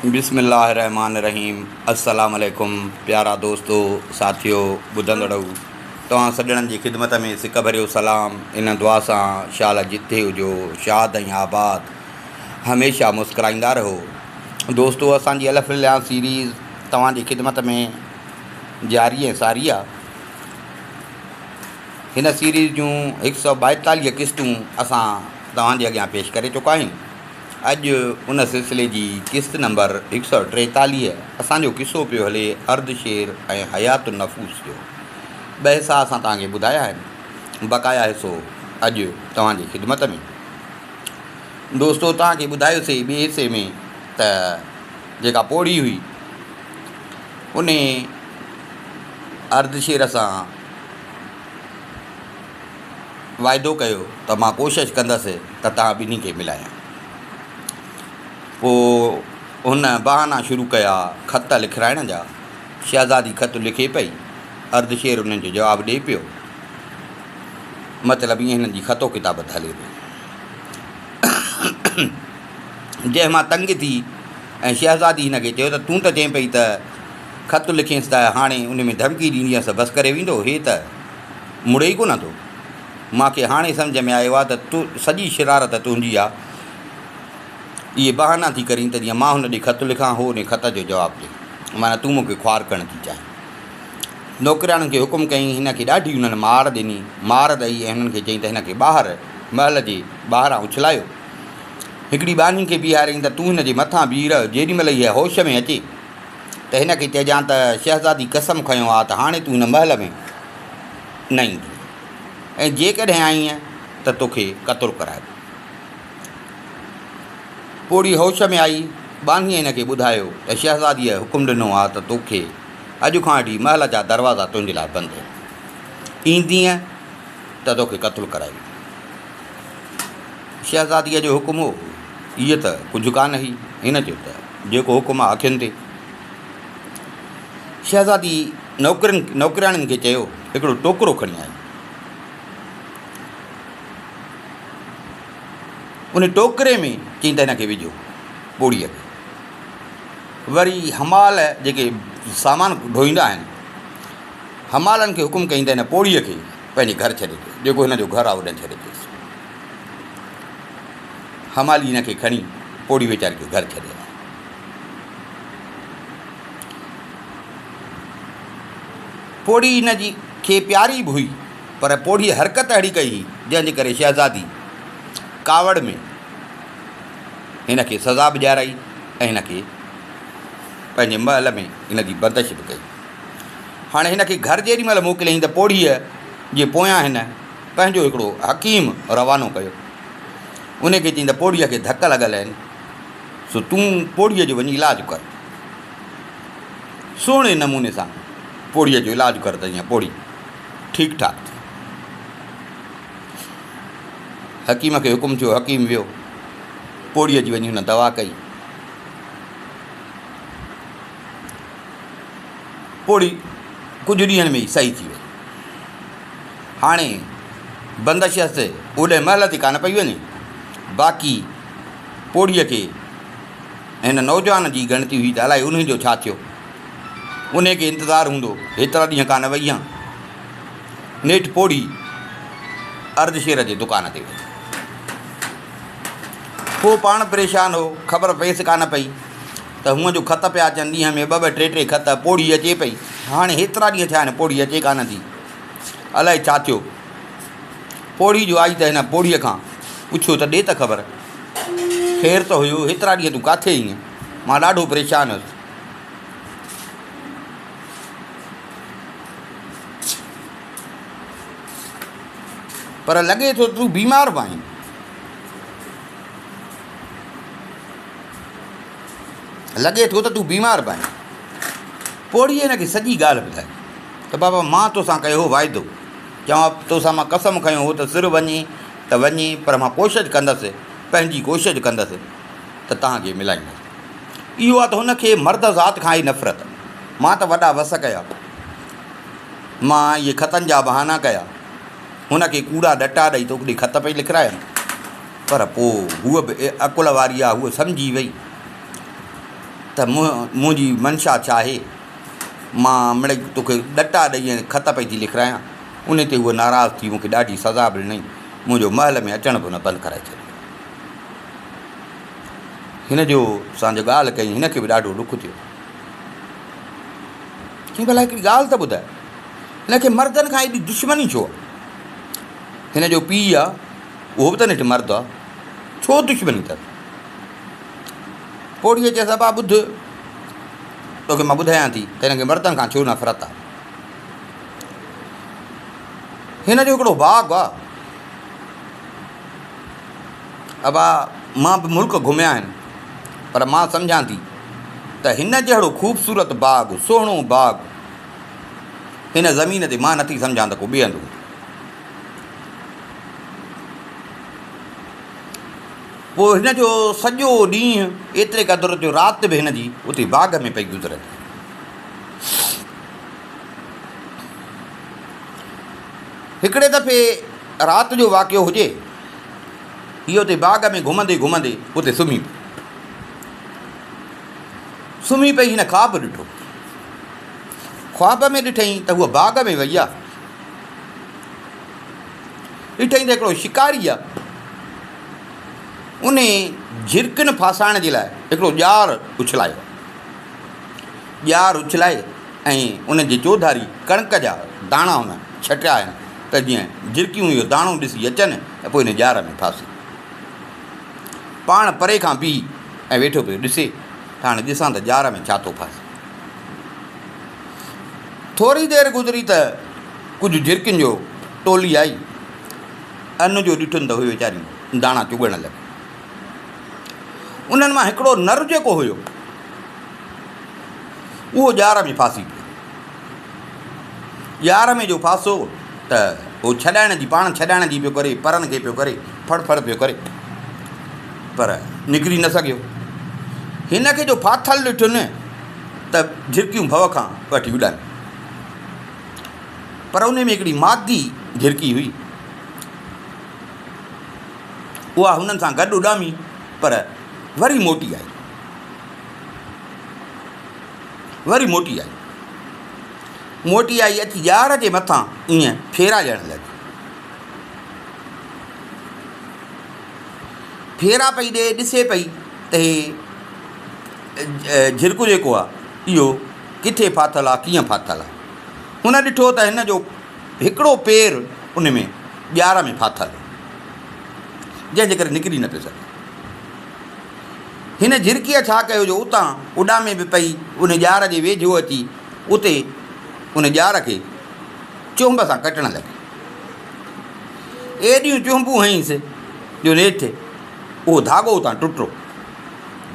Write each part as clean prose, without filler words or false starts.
بسم الله الرحمٰن الرحيم السلام عليڪم پيارا دوستو ساٿيو ٻڌندڙؤ توهان سڄڻن جي خدمت ۾ سڪ ڀريو سلام ان دعا سان شال جتي هجو شاد ۽ آباد هميشه مسڪرائيندا رهو دوستو اسان جي الف ليليٰ سيريز توهان جي خدمت ۾ جاري ۽ ساري آ هن سيريز جون هڪ سئو ٻائيتاليهه قسطون اسان توهان جي اڳيان پيش ڪري چڪا آهيون. اڄ ان سلسلي جي قسط نمبر هڪ سئو ٽيتاليهه اسان جو قصو پيو هلي اردشير ۽ حيات النفوس جو. ٻه حصا اسان توهان کي ٻڌايا آهن. بقايا حصو اڄ توهان جي خدمت ۾. دوستو توهان کي ٻڌايوسي ٻئي حصي ۾ ته جيڪا پوڙهي هئي انهي اردشير سان واعدو ڪيو ته مان ڪوشش ڪندس ته توهان ٻنهي کي ملايان. پوء هن بهانا شروع ڪيا خط لکرائڻ جا. شهزادي خط لکي پئي. اردشير انهن جو جواب ڏئي پيو. مطلب ائين هنن جي خط و ڪتابت هلي پئي. جنهن مان تنگ ٿي ۽ شهزادي هن کي چيو ته تون ته چئين پئي ته خط لکينس ته هاڻي ان ۾ ڌمڪي ڏيندينس ته بس ڪري ويندو. هي ته مڙي ئي ڪونه ٿو. مان کي هاڻي سمجهه ۾ آيو آهي ته تو سڄي شرارت تنهنجي آ. اهي بهانا ٿي ڪرين ته جيئن مان هن ڏي خط لکان، هو انهي خط جو جواب ڏي. معنيٰ تون مون کي خوار ڪرڻ ٿي چاهين. نوڪرياڻين کي حڪم ڪيائين. هن کي ڏاڍي انهن مار ڏني. مار ڏئي ۽ هنن کي چيائين ته هن کي ٻاهر محل جي ٻاهران اڇلايو. هڪڙي ٻانهي کي بيهاريائين ته تون هن جي مٿان بيهي رهه، جيڏي مهل هيء هوش ۾ اچي ته هن کي چئجان ته شهزادي قسم کنيو آ ته هاڻي تون هن محل ۾ نه ايندينء ۽ جيڪڏهن آئينء ته توکي قتل ڪرائبو. پوڙهي هوش ۾ آئي. ٻانهيء هن کي ٻڌايو ته شهزاديء حڪم ڏنو آ ته توکي اڄ کان وٺي محل جا دروازا تنهنجي لاء بند آهن. ايندينء ته توکي قتل ڪرائبو. شهزاديء جو حڪم هو. هيء ته ڪجهه ڪانه هئي. هن چيو ته جيڪو حڪم آ اکين تي. شهزادي نوڪرين نوڪرياڻين کي چيو، هڪڙو ٽوڪرو کڻي آئي. ان ٽوڪري ۾ چيائين ته هن کي وجهو پوڙهيء کي. وري حمال جيڪي سامان ڍوئيندا آهن، حمالن کي حڪم ڪيائين ته هن پوڙهيء کي پنهنجي گهر ڇڏي اچو، جيڪو هن جو گهر آهي اوڏانهن ڇڏي اچوس. حمالي هن کي کڻي پوڙهي ويچاري کي گهر ڇڏي آيا. پوڙهي هن جي کي پياري به هئي، پر پوڙهيء حرڪت اهڙي ڪئي هئي، جنهن جي ڪري شهزادي ڪاوڙ ۾ هن کي سزا به ڏيارائي ۽ هن کي پنهنجي محل ۾ هن جي بندش به ڪئي. هاڻي هن کي گهر جيڏي مهل موڪليائين ته پوڙهيء جي پويان هن پنهنجو هڪڙو حڪيم روانو ڪيو. ان کي چيائين ته پوڙهيء کي ڌڪ لڳل آهن، سو تون پوڙهيء جو وڃي علاج ڪر. سهڻي نموني سان پوڙهيء جو علاج ڪر ته جيئن پوڙهي ٺيڪ ٺاڪ ٿئي. حڪيم کي حڪم ٿيو، حڪيم ويو، پوڙهيء جي وڃي هن دوا ڪئي. پوڙهي ڪجهه ڏينهن ۾ ئي صحيح ٿي وئي. هاڻي بندش هيس، اوڏهه محل تي ڪانه پئي وڃي. باقي پوڙهيء کي هن نوجوان جي ڳڻتي هئي ته الائي انهي جو ڇا ٿيو. انهي کي انتظار هوندو، هيترا ڏينهن ڪانه وئي هان. نيٺ پوڙهي اردشير جي دڪان تي وئي. هو پاڻ پريشان هو، خبر پيس ڪانه پئي ته هونء جو خط پيا اچن، ڏينهن ۾ ٻه ٻه ٽي ٽي خط، پوڙهي اچي پئي. هاڻي هيترا ڏينهن ٿيا آهن، پوڙهي اچي ڪانه ٿي. الائي ڇا ٿيو. پوڙهي جو آئي ته هن پوڙهيء کان پڇيو ته ڏي ته خبر، خير ته هيو، هيترا ڏينهن تون ڪاٿي هئينء؟ مان ڏاڍو پريشان هيس. پر لڳي ٿو ته تون بيمار به آهين. لڳي ٿو ته تون بيمار به آهين. پوڙهيء هن کي سڄي ڳالهه ٻڌائي ته بابا مان توسان ڪيو هو واعدو، چوان توسان مان قسم کنيو هو ته سر وڃي ته وڃي پر مان ڪوشش ڪندس، پنهنجي ڪوشش ڪندس ته توهان کي ملائيندس. اهو آ ته هن کي مرد ذات کان آهي نفرت. مان ته وڏا وس ڪيا. مان اهي خطن جا بهانا ڪيا. هن کي ڪوڙا ڏٽا ڏئي تو ڏي خط پئي لکرايم. پر پوء هوء به عقل واري آ، هوء سمجهي وئي. ته منهنجي منشا ڇا آهي؟ مان مڙئي توکي ڏٽا ڏئي ۽ خط پئي ٿي لکرايان. ان تي هوء ناراض ٿي مون کي ڏاڍي سزا به ڏنائين. منهنجو محل ۾ اچڻ به هن بند ڪرائي ڇڏيو. هن جو سان جو ڳالهه ڪئي، هن کي به ڏاڍو ڏک ٿيو. چيائين، ڀلا هڪڙي ڳالهه ته ٻڌاء، هن کي مردن کان ايڏي دشمني ڇو آهي؟ هن جو پيء آ، اهو به ته نيٺ مرد آ، ڇو دشمني اٿس؟ پوڙهيء چيس، ابا ٻڌ، توکي مان ٻڌايان ٿي ته هن کي مردن کان ڇو نفرت آ. هن جو هڪڙو باغ آ. ابا مان به ملڪ گهميا آهن، پر مان سمجهان ٿي ته هن جهڙو خوبصورت باغ، سهڻو باغ هن زمين تي مان نٿي سمجهان ته ڪو ٻئي هنڌ هوندو. پوء هن جو سڄو ڏينهن ايتري قدر جو رات به هن جي اتي باغ ۾ پئي گذرندي. هڪڙي دفعي رات جو واقعو هجي، هيء اتي باغ ۾ گهمندي گهمندي اتي سمهي پئي. سمهي پئي هن خواب ڏٺو. خواب ۾ ڏٺائين ته هوء باغ ۾ وئي آ. ڏٺائين ته هڪڙو شڪاري آ. انهي جهرڪين ڦاسائڻ جي لاء هڪڙو ڄار اڇلايو. ڄار اڇلائي ۽ ان جي چوڌاري ڪڻڪ جا داڻا هن ڇٽيا آهن ته جيئن جهرڪيون اهو داڻو ڏسي اچن ۽ پوء ان ڄار ۾ ڦاسن. پاڻ پري کان بيهي ۽ ويٺو پيو ڏسي ته هاڻي ڏسان ته ڄار ۾ ڇا ٿو ڦاسي. ٿوري دير گذري ته ڪجهه جهرڪين جو ٽولي آئي. ان جو ڏٺن ته اهي ويچاريون داڻا چڳڻ لڳيون. انهن مان هڪڙو نر جيڪو هيو، اهو ڄار ۾ ڦاسي پيو. ڄار ۾ جو ڦاسو ته هو ڇڏائڻ جي پاڻ ڇڏائڻ جي پيو ڪري، پرن کي پيو ڪري، ڦڙ ڦڙ پيو ڪري، پر نڪري نه سگهيو. هن کي جو ڦاٿل ڏٺن ته جهرڪيون ڀؤ کان وٺي اڏايون. پر انهي ۾ هڪڙي مادي جهرڪي هئي. اها هنن سان گڏ اڏامي پر وري موٽي آئي. وري موٽي آئي. موٽي آئي اچي ڄار جي مٿان ائين ڦيرا ڏيڻ لڳي. ڦيرا پئي ڏي ڏسي پئي ته هي جهرڪو جيڪو آ اهو ڪٿي ڦاٿل آ ڪيئن ڦاٿل آ. هن ڏٺو ته هن جو هڪڙو پير ان ۾ ڄار ۾ ڦاٿل هو جنهن جي ڪري نڪري نه پيو سگهي. هن جهرڪيء ڇا ڪيو جو اتان اڏامي به پئي ان ڄار جي ويجهو اچي اتي ان ڄار کي چهنب سان ڪٽڻ لڳي. ايڏيون چهنبون هنيس جو نيٺ اهو ڌاڳو اتان ٽٽو.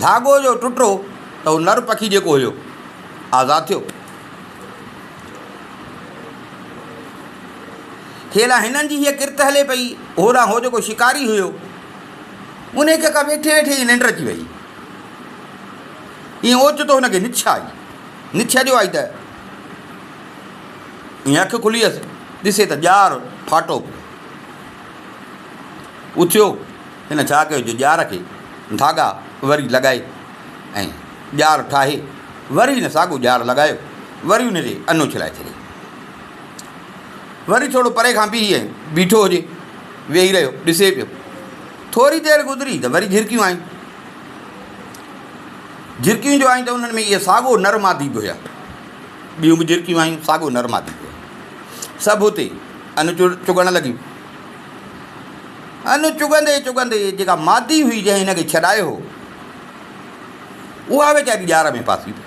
ڌاڳو جو ٽٽو ته اهو نر پکي جيڪو هيو آزاد ٿيو. هيڏانهن هنن جي هيء ڪرت هلي پئي، هوڏانهن هو جيڪو شڪاري هيو، انهيء کي ڪا ويٺي ويٺي ئي ننڊ اچي ويئي. ائين اوچتو هن کي نڇ آئي. نڇ جو آئي ته ائين اک کلي ويس، ڏسي ته ڄار ڦاٽو پيو. اٿيو، هن ڇا ڪيو جو ڄار کي ڌاڳا وري لڳائي ۽ ڄار ٺاهي، وري هن ساڳو ڄار لڳايو، وري ان تي ان اڇلائي ڇڏيائين. وري ٿورو پري کان بيهي ۽ بيٺو هجي، ويهي رهيو، ڏسي پيو. ٿوري دير گذري ته وري جهرڪيون آيون. جهرڪيون جو آيون ته انهن ۾ اهي ساڳو نر مادي به هيا. ٻيون به جهرڪيون آيون، ساڳو نر مادي به هيا. سڀ اتي ان چڳڻ لڳيون. ان چڳندي چڳندي جيڪا مادي هئي جنهن هن کي ڇڏايو هو، اها ويچاري ڄار ۾ ڦاسي پئي.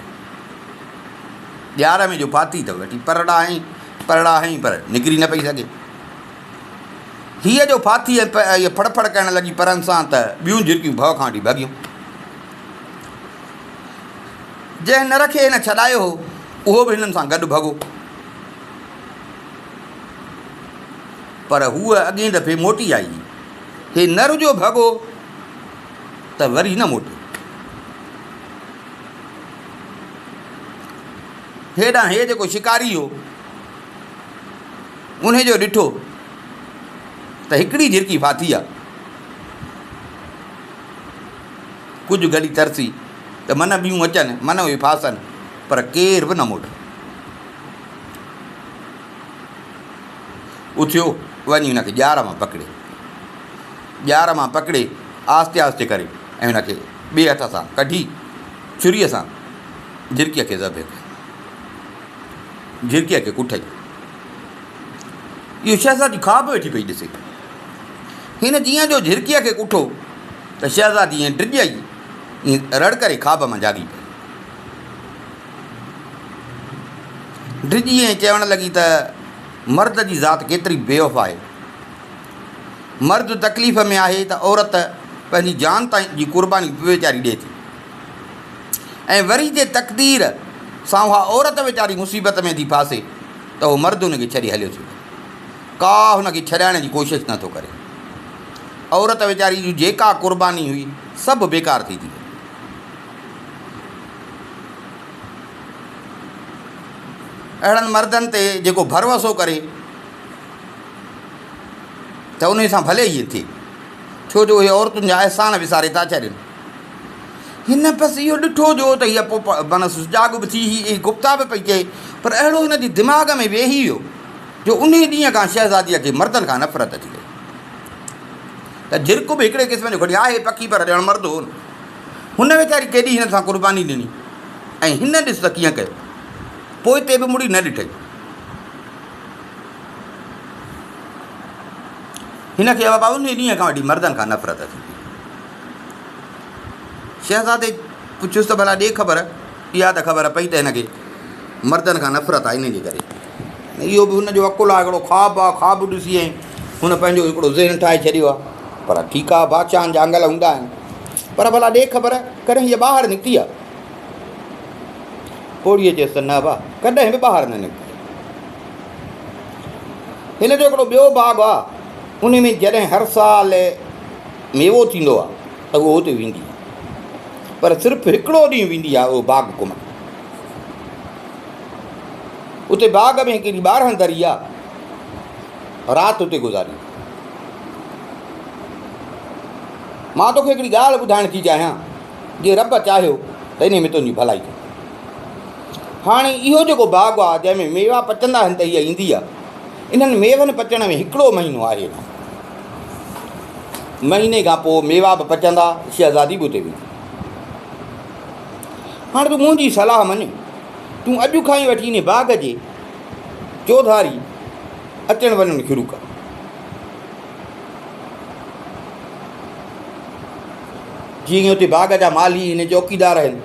ڄار ۾ جو ڦاٿي ته وٺي پرڙا هنئي، پرڙا هنئي پر نڪري نه پئي سگهي. هيء جو ڦاٿي ۽ هيء ڦڙ ڦڙ ڪرڻ لڳي پرن سان ته ٻيون جهرڪيون ڀؤ کان وٺي ڀڳيون. جنهن نر کي هن ڇڏايو هو، اهو به هنن سان گڏ ڀڳو. پر هوء اڳئين دفعي موٽي آئي. هي نر جو ڀڳو ته وري نه موٽيو. هيڏانهن هي جيڪو شڪاري هو، انهي جو ڏٺو ته هڪڙي جهرڪي ڦاٿي آ. ڪجهه گهڙي ترسي ته ته من ٻيون اچن، من اهي ڦاسن، پر ڪير به نه موٽي. اٿيو، وڃي هن کي ڄار مان پڪڙي. ڄار مان پڪڙي، آهستي آهستي ڪري ۽ هن کي ٻئي هٿ سان ڪڍي، ڇريء سان جهرڪيء کي ذبح ڪيو. جهرڪيء کي ڪٺئي. اهو شهزادي خواب ويٺي پئي ڏسي. هن جيئن جو جهرڪيء کي ڪٺو ته شهزادي ائين ڊڄي ائين رڙ ڪري خواب مان جاڳي پئي. ڊڄي ائين چوڻ لڳي ته مرد جي ذات ڪيتري بيوفا آهي. مرد تڪليف ۾ آهي ته عورت پنهنجي جان تائين جي قرباني به ويچاري ڏئي ٿي ۽ وري جي تقدير سان اها عورت ويچاري مصيبت ۾ ٿي ڦاسي ته اهو مرد ان کي ڇڏي هليو ٿي وڃي. ڪا هن کي ڇڏائڻ جي ڪوشش نه ٿو ڪري. عورت ويچاري جي جيڪا قرباني هئي سڀ بيڪار ٿي ٿي وئي. اهڙن مردن تي جيڪو ڀروسو ڪري ته انهي سان ڀلي ائين ٿئي، ڇو جو اهي عورتن جا احسان وساري ٿا ڇڏين. هن بس اهو ڏٺو جو ته هيء معنيٰ سجاڳ به ٿي هئي ۽ گفتا به پئي چئي، پر اهڙو هن جي دماغ ۾ ويهي ويو جو انهي ڏينهن کان شهزاديء کي مردن کان نفرت اچي وئي ته جهرڪ به هڪڙي قسم جو کڻي آهي پکي پر ڄڻ مرد هو نه. هن ويچاري ڪيڏي هن سان قرباني ڏني ۽ هن ڏس ته ڪيئن ڪيو. پوئتي به مڙي نه ڏٺئي. هن کي بابا انهي ڏينهن کان وٺي مردن کان نفرت اچي وئي. شهزادي پڇيس ته ڀلا ڏي خبر، اها ته خبر پئي ته هن کي مردن کان نفرت آهي انهي جي ڪري. اهو به هن جو عقل آهي، هڪڙو خواب آهي، خواب ڏسي ۽ هن پنهنجو هڪڙو ذهن ٺاهي ڇڏيو آهي. پر ٺيڪ آهي، بادشاهن جا انگل هوندا آهن. پر ڀلا ڏي خبر، ڪڏهن هيء ٻاهر نڪتي آهي؟ پوڙهيء چيس ته نه ابا، ڪڏهن به ٻاهر نه نڪتي آهي. هن جو هڪڙو ٻيو باغ آهي، ان ۾ جڏهن هر سال ميوو ٿيندو آهي ته هوء اتي ويندي آهي. پر صرف هڪڙو ڏينهن ويندي آهي اهو باغ گهمڻ. اتي باغ ۾ هڪڙي 12 دري آهي، رات اتي گذاريندي. مان توکي هڪڙي ڳالهه ٻڌائڻ ٿي چاهيان، جي رب چاهيو ته انهي ۾ تنهنجي ڀلائي ٿيندي. هاڻي اهو جيڪو باغ آهي، جنهن ۾ ميوا پچندا آهن ته هيء ايندي آهي. انهن ميون پچڻ ۾ هڪڙو مهينو آهي. مهيني کان پوء ميوا به پچندا، شهزادي به اتي ويندي. هاڻي تون منهنجي صلاح مڃ، تون اڄ کان ئي وٺي انهي باغ جي چوڌاري اچڻ وڃڻ شروع ڪر. جيئن اتي باغ جا مالهي هن چوڪيدار آهن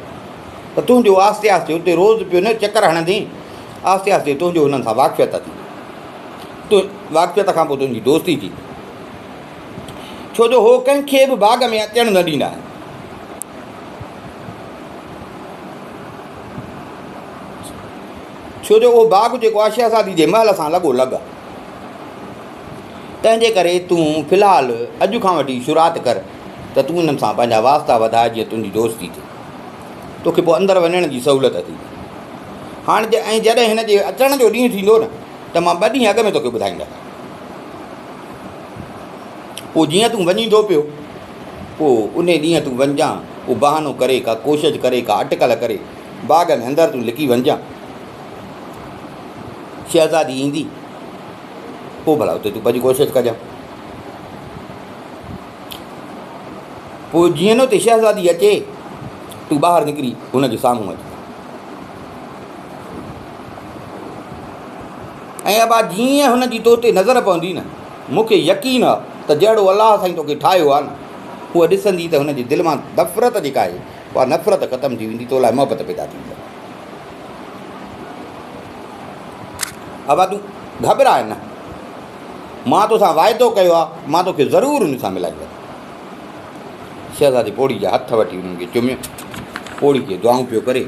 ته تنهنجو آهستي آهستي اتي روز پيو نه چڪر هڻندين، آهستي آهستي تنهنجو هنن سان واقفيت ٿيندي. واقفيت کان پوء تنهنجي دوستي ٿيندي. ڇو جو هو ڪنهن کي به باغ ۾ اچڻ نه ڏيندا آهن. ڇو جو اهو باغ جيڪو آهي شهزادي جي محل سان لڳو لڳ آهي. تنهن جي ڪري تون في الحال اڄ کان وٺي شروعات ڪر ته تون انهن سان پنهنجا واسطا وڌاء جيئن تنهنجي دوستي ٿئي. توکي پوء اندر وڃڻ جي سهولت ٿيندي. هاڻ ۽ جڏهن هن جي اچڻ جو ڏينهن ٿيندو نه ته مان ٻه ڏينهن اڳ ۾ توکي ٻڌائيندس. پوء جيئن تون وڃين ٿو پيو، پوء انهي ڏينهن تون وڃجان، ڪو بهانو ڪري، ڪا ڪوشش ڪري، ڪا اٽڪل ڪري، باغ ۾ اندر تون لڪي وڃجان. شهزادي ايندي، پوء ڀلا اتي تون پنهنجي ڪوشش ڪجان. پوء جيئن نه اتي شهزادي اچي، تون ٻاهر نڪري هن جي سامهون اچ. ۽ ابا جيئن هن جي تو تي نظر پوندي نه، مون کي يقين آ ته جهڙو الله سائين توکي ٺاهيو آ نه، هوء ڏسندي ته هن جي دل مان نفرت جيڪا آهي، اها نفرت ختم ٿي ويندي، تو لاء محبت پيدا ٿي ويندي. ابا تون گهٻراء نه، مان توسان واعدو ڪيو آ، مان توکي ضرور هن سان ملائيندس. شهزادي پوڙهي جا هٿ وٺي انهن کي چميو. پوڙهي کي دعائون پيو ڪري.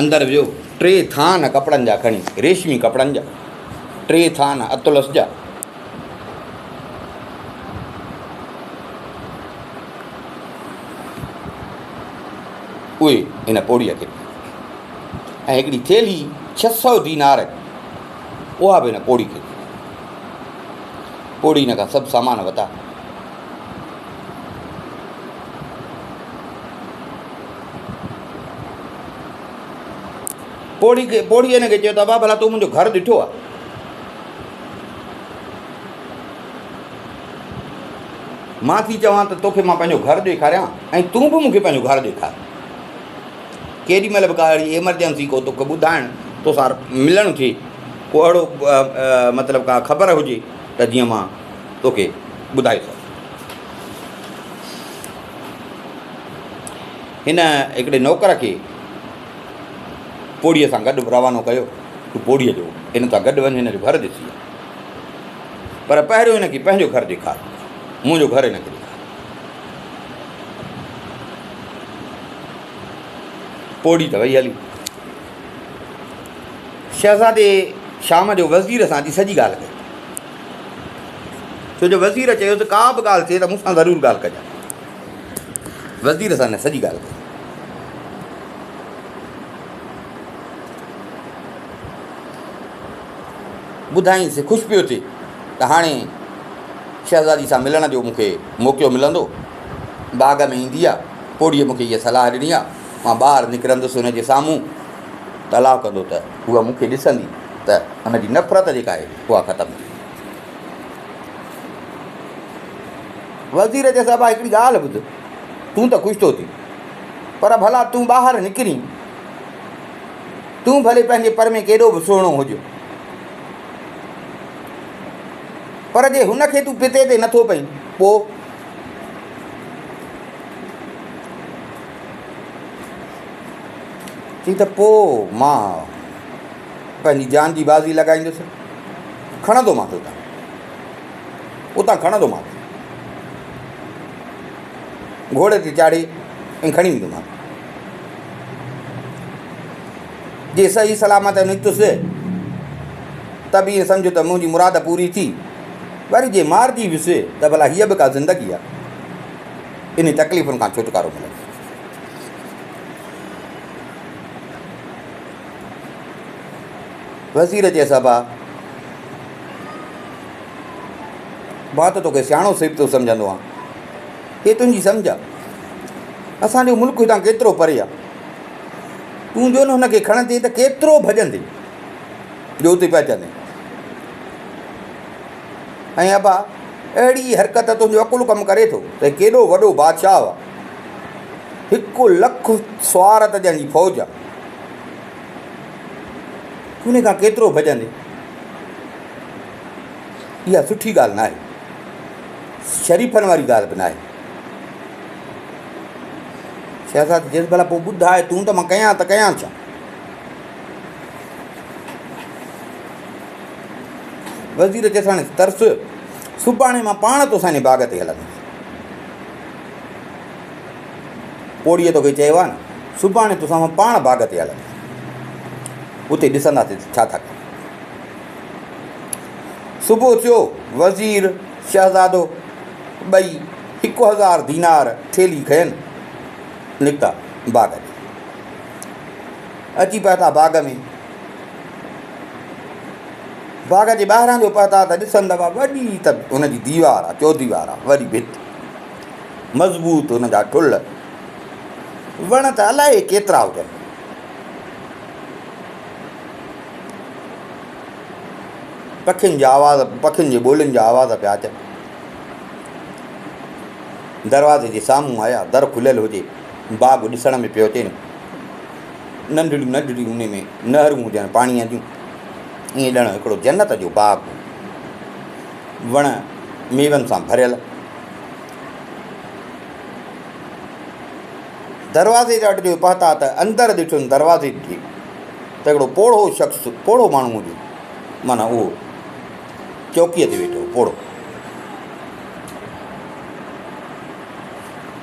اندر ويو، ٽي ٿان ڪپڙن جا کڻي، ريشمي ڪپڙن جا، ٽي ٿان اطلس جا. اهي هن پوڙهيء کي ڏنا ۽ هڪڙي ٿيلهي 600 دينار جي، اها به هن پوڙهي کي ڏني. پوڙهي هن کان سڀ سامان ورتا. پوڙهي کي پوڙهي هن کي چيو ته ابا ڀلا تو منهنجو گهر ڏٺو آهي؟ مان ٿي چوان ته توکي مان پنهنجو گهر ڏيکاريان ۽ تون به مون کي پنهنجو گهر ڏيکار. ڪيڏي مهل به ڪا اهڙي ايمرجنسي ڪو توکي ٻڌائڻ توسان ملڻ ٿئي ڪو اهڙو مطلب ڪا خبر هجي ته جيئن مان توکي ٻڌائي سگهان. هن هڪڙي نوڪر کي پوڙهيء سان گڏ روانو ڪيو، تون پوڙهيء جو هن سان گڏ وڃ، هن جو گهر ڏسي آ. پر پهريون هن کي پنهنجو گهر ڏيکار، منهنجو گهر هن کي ڏيکار. پوڙهي ته وئي هلي. شهزادي شام جو وزير سان اچي سڄي ڳالهه ڪئي. ڇو جو وزير چيو ته ڪا به ڳالهه ٿئي ته مون سان ضرور ڳالهه ڪجان. وزير سان هن سڄي ڳالهه ڪئي. ٻڌائينس، خوش پيو ٿئي ته هاڻي شهزادي سان ملڻ جو مون کي موقعو ملندو. باغ ۾ ايندي آ، پوڙهيء مون کي هيء صلاح ڏني آ، مان ٻاهر نڪرندس هن جي سامهون ته الله ڪندو ته هوء مون کي ڏسندي ته هن جي نفرت جيڪا آهي اها ختم ٿي ويندي. وزير چيس، ابا هڪڙي ڳالهه ٻڌ، تون ته خوش ٿو ٿين، پر ڀلا تون ٻاهر نڪرين، تون ڀلي پنهنجي پر ۾ ڪيڏو به سهڻو هج، پر جي هن کي تون پتي تي نٿو پئين، پوء؟ چي ته پوء مان پنهنجي جان جي بازي لڳائيندس، کڻندومانس اتان، اتان کڻندومانس، گهوڙي تي چاڙهي ۽ کڻي ويندومانس. جي صحيح سلامت نڪتس ته به ائين سمجهه ته منهنجي مراد پوري ٿي، وري جي مارجي ويس ته ڀلا هيء به ڪا زندگي آهي، انهي تڪليفن کان ڇوٽڪارو ملندو. وزير چيس، ابا! مان ته توکي سياڻو سيبتو سمجهندو آهيان. هي تنهنجي سمجهه آهي. اسان جو ملڪ هتان ڪيترو پري آهي. تون جو نه هن کي کڻندين ته ڪيترو ڀڄندين جو اتي پهچندين. ۽ ابا! اهڙي حرڪت تنهنجو عقل ڪم ڪري ٿو ته ڪيڏو وڏو بادشاهه آهي. هڪ لک سوار ته جنهن جي فوج آهي. تون ان کان ڪيترو ڀڄندين؟ اها سٺي ڳالهه ناهي. شريفن واري ڳالهه به ناهي. شهزادي چيس، ڀلا پوء ٻڌاء تون ته مان ڪيان ته ڪيان ڇا؟ وزير چيس، هاڻي ترس، سڀاڻي مان پاڻ توسان ان باغ تي هلندس. پوڙهيء توکي چيو آهي نه، سڀاڻي توسان مان پاڻ باغ تي هلندس. اتي ڏسنداسين ته ڇا ٿا ڪن. صبح ٿيو، وزير، شهزادو ٻئي 1000 دينار ٿيلهي کنين نڪتا باغ ڏي. اچي پهتا باغ ۾. باغ جي ٻاهران جو پهتا ته ڏسن ته وڏي ته هن جي ديوار آ، چوديوار آ، وڏي ڀت. مضبوط هن جا ٺلهه. وڻ ته الائي ڪيترا هجن. پکين جا آواز، پکين جي ٻولين جا آواز پيا اچن. دروازي جي سامهون آيا، در کليل هجي، باغ ڏسڻ ۾ پيو اچين. ننڍڙيون ننڍڙيون انهي ۾ نهرون هجن پاڻيء جون. ائين ڄڻ هڪڙو جنت جو باغ هو. وڻ ميون سان ڀريل. دروازي وٽ جو پهتا ته اندر ڏٺن دروازي تي ته هڪڙو پوڙهو شخص، پوڙهو ماڻهو هجي، معنيٰ اهو چوڪيء تي ويٺو هو پوڙهو.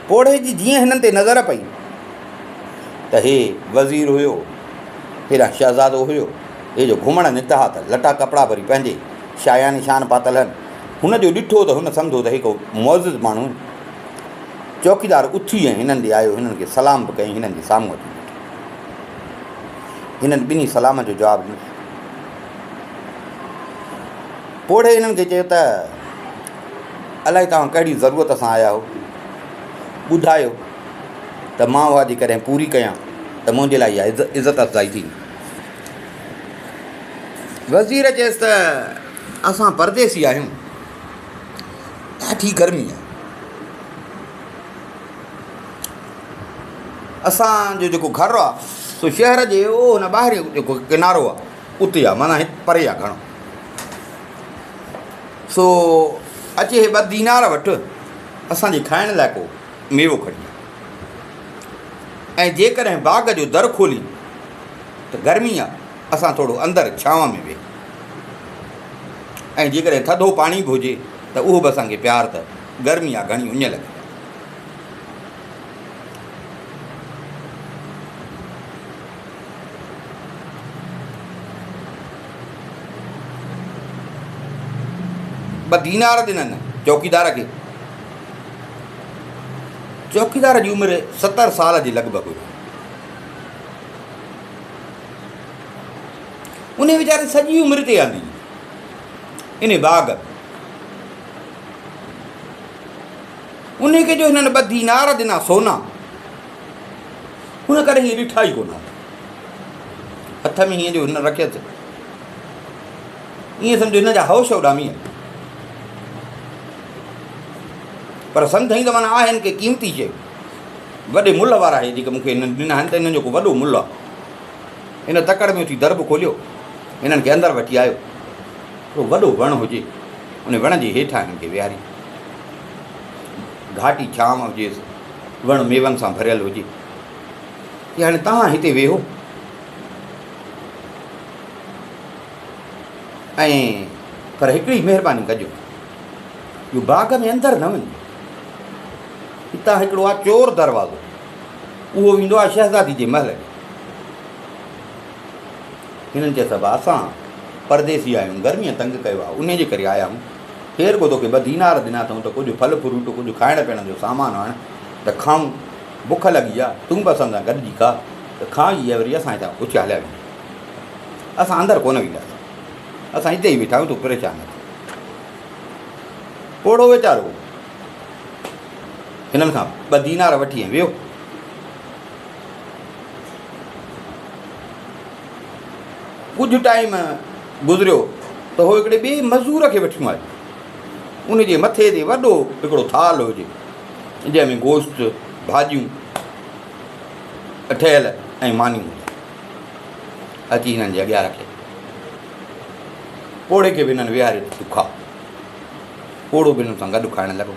پوڙهي جي جيئن هنن تي نظر پئي ته هي وزير هيو، هيڏانهن شهزادو هيو، هي جو گهمڻ نڪتا ها ته لٽا ڪپڙا ڀري پنهنجي شايان شان پاتل هن. هن جو ڏٺو ته هن سمجهيو ته هي ڪو معزز ماڻهو آهن. چوڪيدار اٿي ۽ هنن ڏي آيو، هنن کي سلام به ڪيائين، هنن جي سامهون اچي بيٺو. هنن ٻنهي سلام جو جواب ڏنس. پوڙهي هنن کي چيو ته، الائي توهان ڪهڙي ضرورت سان آيا آهيو، وزير چيس ته اسان پرديسي آهيون، ڏاڍي گرمي آهي. اسان جو جيڪو گهر آهي سو شهر جي هن ٻاهريون جيڪو ڪنارو آهي اتي آهي معنيٰ هت پري آهي گهڻو. سو اچي هي ٻه دينار وٺ، اسان جي کائڻ لاء ڪو ميوو کڻي آ ۽ جيڪڏهن باغ جو در کولين ته گرمي آ، اسان ٿورو اندر ڇانو ۾ ويهون ۽ جيڪڏهن ٿڌو پاڻي به هجي ته اهو به اسان کي پيار ته گرمي آ گهڻي اڃ لڳي آ. ٻه دينار ڏنن چوڪيدار کي. چوڪيدار جي عمر 70 سال جي لڳ ڀڳ هئي. انهي ويچاري سڄي عمر تي آندي انهي باغ ۾. انهي کي جو هنن ٻه دينار ڏنا سونا، هن ڪڏهن ائين ڏٺا ئي ڪونه هئا. هٿ ۾ هيئن جو هن رکيس، ائين سمجهو هن جا هوش اڏامي ويا. پر سمجهائين ته معنيٰ آهن ڪي قيمتي شيون، وڏي ملهه وارا هي جيڪي مون کي هنن ڏنا آهن ته انهن جو ڪو وڏو ملهه آهي. هن تڪڙ ۾ اٿي در به کوليو، هنن کي اندر وٺي آيو. هڪڙو وڏو وڻ هجي، ان وڻ جي هيٺان هنن کي ويهاري. گهاٽي ڇانو هجيس، وڻ ميون سان ڀريل هجي. چي هاڻي توهان هتي ويهو ۽ پر هڪڙي مهرباني ڪجو جو باغ ۾ اندر نه وڃجو. هتان هڪڙو آ چور دروازو، اهو ويندو آ شهزادي جي محل ڏي. هنن چيس ابا اسان پرديسي آهيون، گرميء تنگ ڪيو آ، انهيء جي ڪري آيا آهيون. خير ڪو توکي ٻه دينار ڏنا اٿئون ته ڪجهه ڦل فروٽ، ڪجهه کائڻ پيئڻ جو سامان آڻ ته کائون، بک لڳي آ، تون به اسان سان گڏجي کاء ته کائي ۽ وري اسان هتان اٿي هليا وينداسين. اسان اندر ڪونه وينداسين. اسان هتي ئي ويٺا آهيون، تون پريشان نه ٿي. پوڙهو ويچارو هنن کان ٻه دينار وٺي ۽ ويو. ڪجهه ٽائيم گذريو ته هو هڪڙي ٻئي مزور کي وٺيون آيو. ان جي مٿي تي وڏو هڪڙو ٿالهه هجي، جنهن ۾ گوشت، ڀاڄيون ٺهيل ۽ مانيون هجن. اچي هنن جي اڳيان رکي. پوڙهي کي به هنن ويهاريو ته تون کاء. پوڙهو به هنن سان گڏ کائڻ لڳو.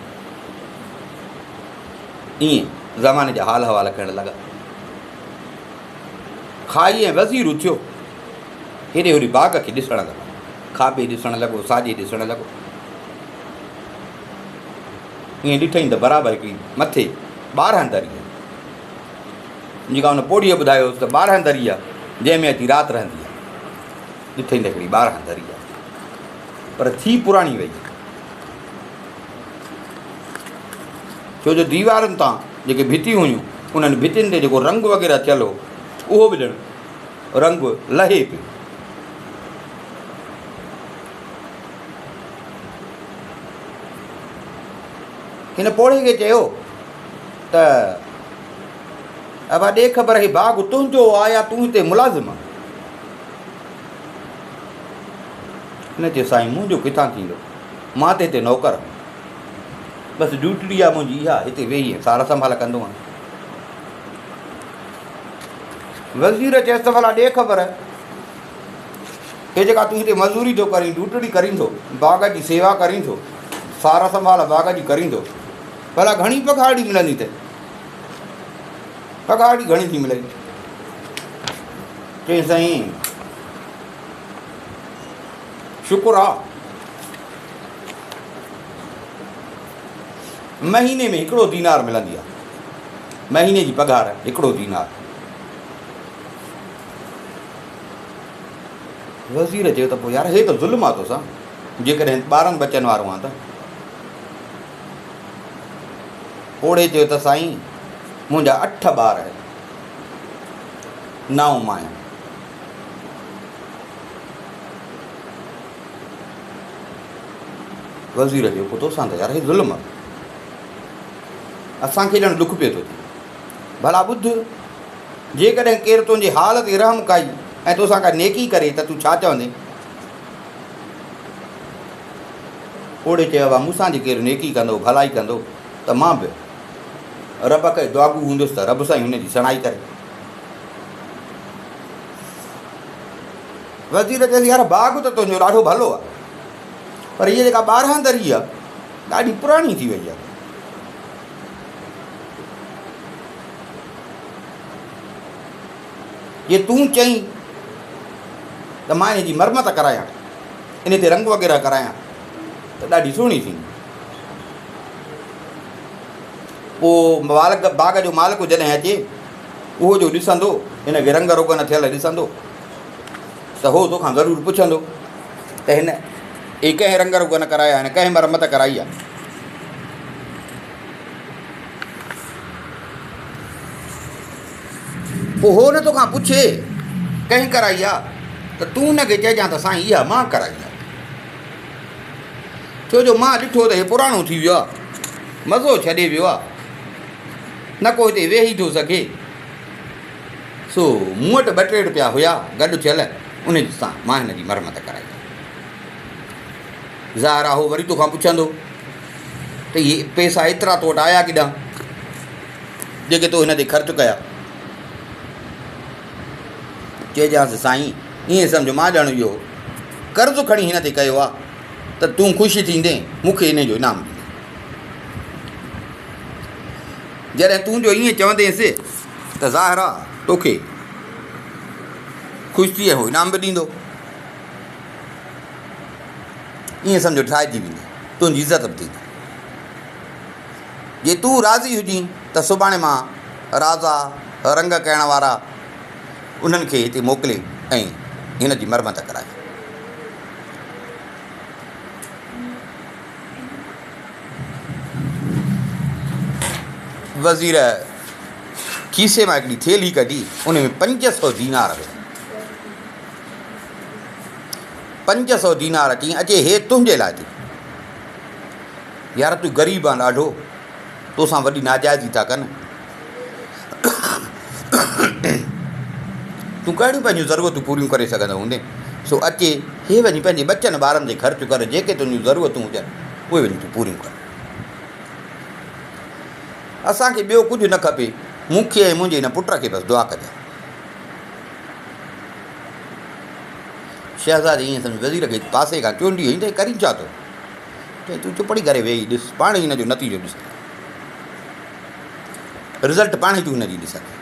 ائين زماني جا حال احوال ڪرڻ لڳا. کائي ۽ وزير اٿيو. هيڏي هوڏي باغ کي ڏسڻ لڳو. کاٻي ڏسڻ لڳو، ساڄي ڏسڻ لڳو. ائين ڏٺائين ته برابر هڪڙي مٿي 12 دري آهي. جيڪا ان پوڙهيء ٻڌايو هوس ته 12 دري آهي، جنهن ۾ اچي رات رهندي آهي. ڏٺائين ته هڪڙي 12 دري آهي، پر ٿي پراڻي وئي. ڇو جو ديوارن تان جيڪي ڀتيون هيون، انهن ڀتين تي جيڪو رنگ وغيره ٿيل هو، اهو به ڄڻ رنگ لهي پيو. هن پوڙهي کي چيو ته ابا ڏي خبر هي باغ تنهنجو آ يا تون هتي ملازم آن؟ هن چيو سائين منهنجو ڪٿان ٿيندو، مان ته هتي نوڪر آهيان، بس ڊيوٽي آ منهنجي اها، هتي ويهي سار سنڀال ڪندو آهيان. وزير چيس ته ڀلا ڏي خبر هي جيڪا تون هتي مزوري ٿو ڪرين، ڊيوٽي ڪرين ٿو، باغ جي سيوا ڪرين ٿو، سار سنڀال باغ جي ڪرين ٿو، ڀلا گهڻي پگهارڙي ملندي اٿئي؟ پگهارڙي گهڻي ٿي ملئي؟ چيائين سائين شڪر آ مهيني ۾ هڪڙو دينار ملندي آ، مهيني جي پگهار هڪڙو دينار. وزير چيو ته پوء يار هي ته ظلم آ توسان، جيڪڏهن ٻارن ٻچن وارو آن ته. پوڙهي چيو ته سائين منهنجا اٺ ٻار آهن، نائون مان آهيان. وزير چيو پوء توسان ته يار هي ظلم آ، اسان کي ڄڻ ڏک پيو ٿو ٿئي. ڀلا ٻڌ، جيڪڏهن ڪير تنهنجي حال تي رحم کائي ۽ توسان ڪا نيڪي ڪري ته تون ڇا چوندين؟ پوڙهي چيو، ابا مون سان جي ڪير نيڪي ڪندو، ڀلائي ڪندو ته مان به رب کي دعاگو هوندس ته رب سائين هن جي سڻائي ڪري. وزير چيس، يار باغ ته تنهنجو ڏاڍو ڀلو آهي، پر هيء جيڪا ٻارهن دري آهي، ڏاڍي پراڻي ٿي وئي آهي. جي تون چئين ته مان ان جي مرمت ڪرايان، ان تي رنگ وغيره ڪرايان ته ڏاڍي سهڻي ٿيندي. پوء باغ جو مالڪ جڏهن اچي، اهو جو ڏسندو، ان کي رنگ روغن ٿيل ڏسندو ته هو توکان ضرور پڇندو ته هن اهي ڪنهن رنگ روغن ڪرايا آهن، ڪنهن مرمت ڪرائي آهي. پوء هو نه توکان پڇي ڪنهن ڪرائي آ ته تون هن کي چئجان ته سائين اها مان ڪرائي آ. ڇو جو مان ڏٺو ته هي پراڻو ٿي ويو آ، مزو ڇڏي ويو آ، نه ڪو هتي ويهي ٿو سگهي. سو مون وٽ ٻه ٽي رپيا هيا گڏ ٿيل، انهن سان مان هن جي مرمت ڪرائي آ. ظاهر آ هو وري توکان پڇندو ته اهي پئسا ايترا تو وٽ آيا ڪيڏانهن؟ جيڪي تو هن تي خرچ ڪيا. چئجانس سائين ائين سمجهه مان ڄڻ اهو قرض کڻي هن تي ڪيو آ ته تون خوش ٿيندين مون کي انهي جو انعام ڏيندين. جڏهن تون جو ائين چوندينس ته ظاهر آ توکي خوش ٿي ۽ هو انعام به ڏيندو. ائين سمجهه ٺاهجي ويندي تنهنجي عزت به ٿيندي. جي تون راضي هجين ته سڀاڻي مان رازا، رنگ ڪرڻ وارا، انهن کي هتي موڪلي ۽ هن جي مرمت ڪرايان. وزير کيسي مان هڪڙي ٿيلهي ڪڍي، ان ۾ 500 دينار هيا. 500 دينار چيائين، اچي هي تنهنجي لاء ٿي. يار تون غريب آن ڏاڍو، توسان وڏي ناجائزي ٿا ڪن. تون ڪهڙيون پنهنجون ضرورتون پوريون ڪري سگهندو هوندين؟ سو اچي هي وڃي پنهنجي ٻچن ٻارن تي خرچ ڪر، جيڪي تنهنجون ضرورتون هجن، اهي وڃي تون پوريون ڪر. اسان کي ٻيو ڪجهه نه کپي، مون کي ۽ منهنجي هن پٽ کي بس دعا ڪجانء. شهزادي ائين سمجهي وزير کي پاسي کان چونڊي هنئي ته هي ڪرين ڇا ٿو؟ چيائين، تون چپڙي ڪري ويهي ڏس، پاڻ ئي هن جو نتيجو ڏسندين. رزلٽ پاڻ ئي تون هن جي ڏسندين.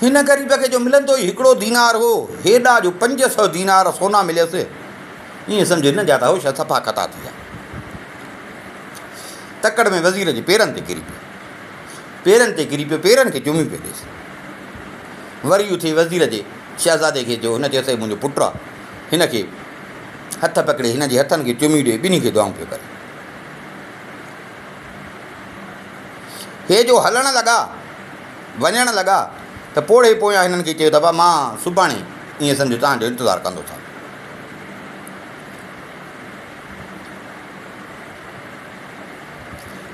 هن غريب کي جو ملندو ئي هڪڙو دينار هو، هيڏا جو 500 دينار سونا مليس، ائين سمجهه هن جا ته هوش صفا خطا ٿي ويا. تڪڙ ۾ وزير جي پيرن تي ڪري پيو. پيرن تي ڪري پيو، پيرن کي چميون پيو ڏيس. وري اٿي وزير جي شهزادي کي چيو، هن چيس، هي منهنجو پٽ آ، هن کي هٿ پڪڙي هن جي هٿن کي چميون ڏئي ٻنهي کي دعائون پيو ڪري. هي جو هلڻ لڳا، وڃڻ لڳا ته پوڙهي پويان هنن کي چيو ته ابا مان سڀاڻي ائين سمجهه توهان جو انتظار ڪندوسان.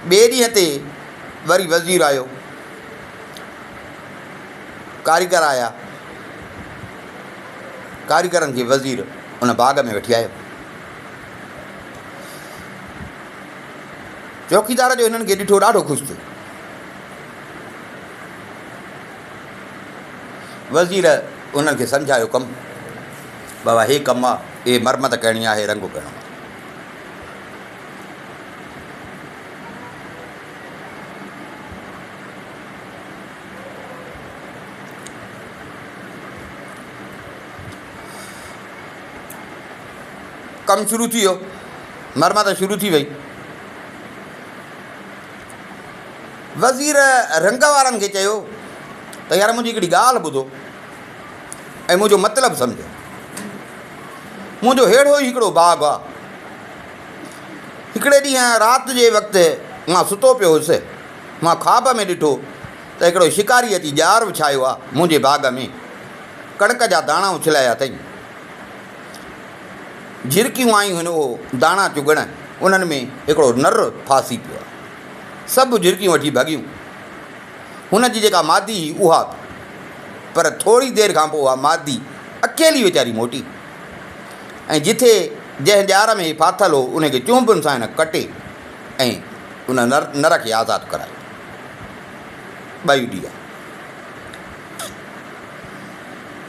ٻئي ڏينهن تي وري وزير آيو، ڪاريگر آيا. ڪاريگرن کي وزير ان باغ ۾ وٺي آيو. چوڪيدار جو هنن کي ڏٺو ڏاڍو خوش ٿيو. وزير انهن کي سمجهايو ڪم بابا هي ڪم آ، هي مرمت ڪرڻي آهي، رنگ ڪرڻو آهي. ڪم شروع ٿي ويو، مرمت شروع ٿي وئي. وزير رنگ وارن کي چيو ته يار منهنجي هڪڙي ڳالهه ٻڌو ۽ منهنجو مطلب سمجهو. منهنجو ههڙو ئي هڪڙو باغ آ. هڪڙي ڏينهن رات جي وقت مان ستو پيو هيس، مان خواب ۾ ڏٺو ته هڪڙو شڪاري اچي ڄار وڇايو آ منهنجي باغ ۾، ڪڻڪ جا داڻا اڇلايا اٿئي. جهرڪيون آيون هن اهو داڻا چڳڻ، انهن ۾ هڪڙو نر ڦاسي پيو آ. سڀ جهرڪيون وٺي ڀڳيون. هن جي جيڪا مادي هئي اها به. پر ٿوري دير کان پوء اها مادي اڪيلي ويچاري موٽي ۽ جٿي جنهن ڄار ۾ هي ڦاٿل هو، ان کي چونبن سان هن ڪٽي ۽ ان نر کي آزاد ڪرايو. ٻئي اڏي ويا.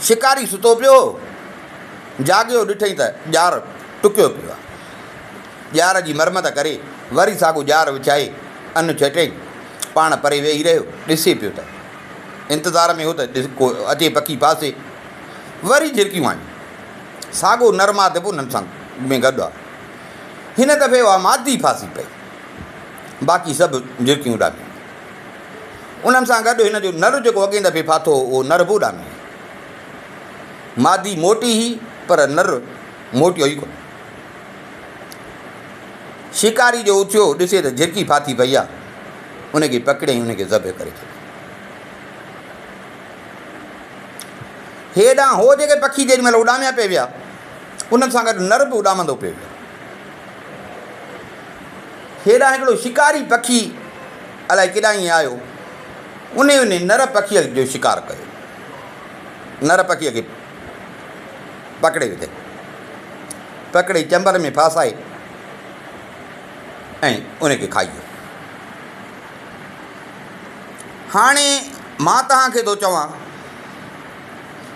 شڪاري ستو پيو هو. جاڳيو ڏٺئين ته ڄار ٽڪيو پيو آهي. ڄار جي مرمت ڪري وري ساڳو ڄار وڇائي ان چهٽيائين. پاڻ پري ويهي رهيو. ڏسي پيو ته انتظار ۾ هو ته ڪو اچي پکي ڦاسي. وري جهرڪيون آيون. ساڳو نر ماده به انهن سان ۾ گڏ آ. هن دفعي اها مادي ڦاسي پئي. باقي سڀ جهرڪيون اڏامي ويون. انهن سان گڏ هن جو نر جيڪو اڳئين دفعي ڦاٿو هو، اهو نر به اڏامي ويو. مادي موٽي هئي پر نر موٽيو ئي ڪونه. شڪاري جو اٿيو ڏسي ته جهرڪي ڦاٿي پئي آ. ان کي پڪڙي ۽ ان کي ذبح ڪري ڇڏيو. هيڏانهن هو جيڪي پکي جيڏي مهل اڏاميا پئي ويا، انهن سان گڏ نر به اڏامندو پئي ويو. هيڏانهن هڪڙو شڪاري پکي الائي ڪيڏانهن آيو، انهي انهي نر پکيء جو شڪار ڪيو. نر پکيء کي پڪڙي وڌئي. پڪڙي چنبل ۾ ڦاسائي ۽ ان کي کائي ويو. هاڻي مان توهان کي ٿو چوان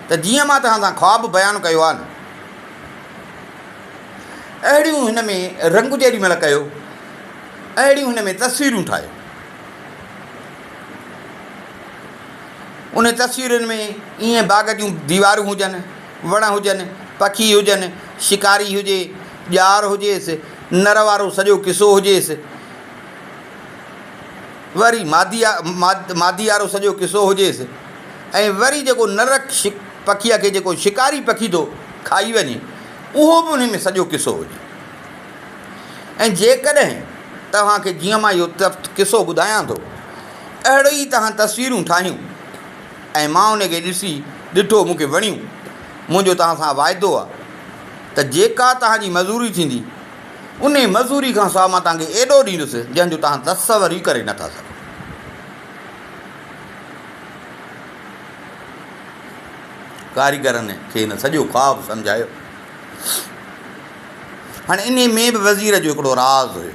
ته جيئن مان توهان سان خواب بيان ڪيو آهي نه، اهڙيون هن ۾ رنگ جيڏي مهل ڪيو، اهڙيون هن ۾ تصويرون ٺاهيو. ان تصويرن ۾ ائين باغ جون ديوارون هجن، وڻ هجن، پکي هجن، شڪاري هجي، ڄار هجيس، نر وارو سڄو قصو هجيس، وري مادي مادي وارو سڄو قصو هجيس ۽ وري جيڪو نر پکيء کي جيڪو شڪاري پکي ٿو کائي وڃي اهو به انهي ۾ سڄو قصو هجي ۽ جيڪڏهن توهان کي جيئن مان اهو قصو ٻڌايان ٿو اهڙو ئي توهان تصويرون ٺاهيون ۽ مان ان کي ڏسي ڏٺو مون کي وڻيون منهنجو توهان سان واعدو آهي ته جيڪا توهان جي مزوري ٿيندي انهيء مزوري کان سواء مان توهان کي ايڏو ڏيندس، جنهن جو توهان تصور ئي ڪري نٿا سگهو. ڪاريگرن کي هن سڄو خواب سمجهايو. هاڻي انهيء ۾ به وزير جو هڪڙو راز هيو.